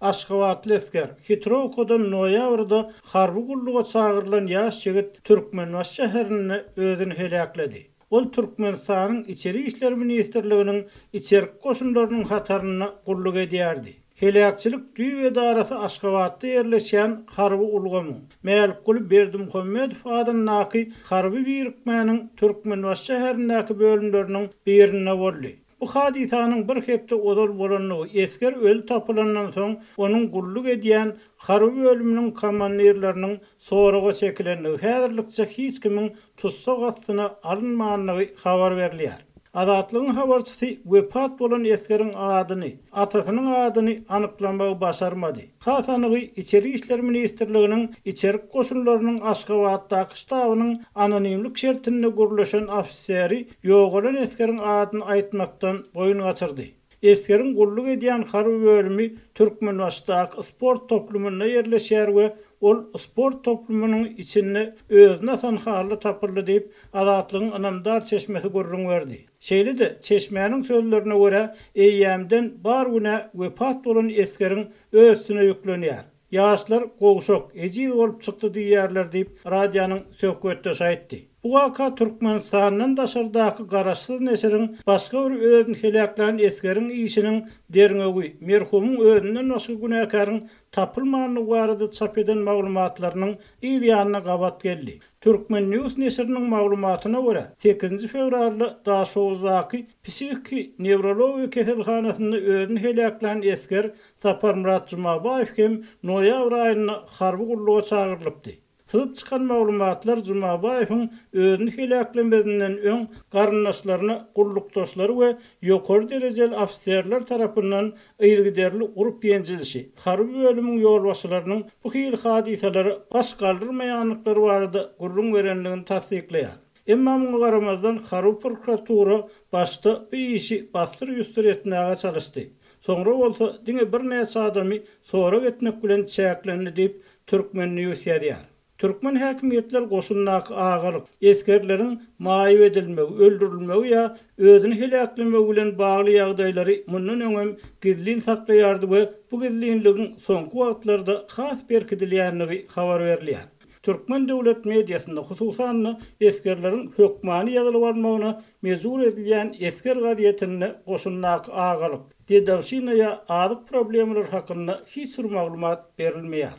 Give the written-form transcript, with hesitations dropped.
Aşgabatly esger, Hitrowkadan noýabrda harby gulluga çagyrylan ýaş ýigit Türkmenbaşy şäherinde özüni heläkledi. Ol Türkmenistanyň Içeri işler ministrliginiň içerki goşunlarynyň hatarynda gulluk edýärdi. Heläkçilik düýp edarasy Aşgabatda ýerleşýän harby ulgamyň, Mälikguly Berdimuhamedow adyndaky harby birikmäniň Türkmenbaşy şäherindäki bölümleriniň birinde boldy. Bu hadysanyň bir hepde ozal bolandygy, esger öli tapylandan soň onuň gulluk edýän harby bölüminiň komandirleriniň soraga çekilendigi, häzirlikçe hiç kimiň tussag astyna alynmandygy habar berilýär. Azatlygyň habarçysy wepat bolan esgeriň adyny, atasynyň adyny anyklamagy başarmady. Has anygy, Içeri işler ministrliginiň Içerki goşunlarynyň Aşgabatdaky ştabynyň anonimlik şertinde gürleşen ofiseri ýogalan esgeriň adyny aýtmakdan boýun gaçyrdy. Esgeriň gulluk edýän harby bölümi Türkmenbaşydaky sport toplumynda ýerleşýär we ol sport toplumynyň içinde özüni asan halda tapyldy diýip, Azatlygyň ynamdar çeşmesi gürrüň berdi. Şeýle-de, çeşmäniň sözlerine görä, eýýämden bar günä wepat bolan esgeriň öz üstüne ýüklenýär. Ýaşlar gowşak, ejiz bolup çykdy diýýärler diýip, radionyň söhbetdeşi aýtdy. Bu waka Türkmenistandan daşardaky garaşsyz neşiriň başga bir özüni heläklän esgeriň işiniň derňewi, merhumyň özünden başga günäkäriň tapylmandygy barada çap eden maglumatlarynyň yz ýanyna gabat geldi. Turkmen. News neşiriniň maglumatyna görä, sekizinji fewralda Daşoguzdaky psihiki newrologiýa keselhanasynda özüni heläklän esger Saparmyrat Jumabaýew hem noýabr aýynda harby gulluga çagyrylypdy. Syzyp çykan maglumatlar Jumabaýewiň özüni heläklemezinden öň garyndaşlaryna gullukdaşlary we ýokary derejeli ofiserler tarapyndan yzygiderli urup-ýenjilişi, harby bölümiň ýolbaşçylarynyň bu hili hadysalara baş galdyrmaýandyklary barada gürrüň berendigini tassyklaýar. Emma muňa garamazdan harby prokuratura başda bu işi bassyr-ýusdur etmäge çalyşdy. Soňra bolsa diňe birnäçe adamy sorag etmek bilen çäklendi diýip, Turkmen. News ýazýar. Türkmen häkimiýetler goşundaky agalyk, esgerleriň maýyp edilmegi, öldürilmegi ýa özüni heläklemegi bilen bagly ýagdaýlary mundan öňem gizlin saklaýardy we bu gizlinligiň soňky wagtlarda has berkidilýändigi habar berilýär. Türkmen döwlet mediasynda, hususan-da, esgerleriň hökmany ýazylyp almagyna mejbur edilýän Esger gazetinde goşundaky agalyk, dedowşina ýa azyk problemalary hakynda hiç bir maglumat berilmeýär.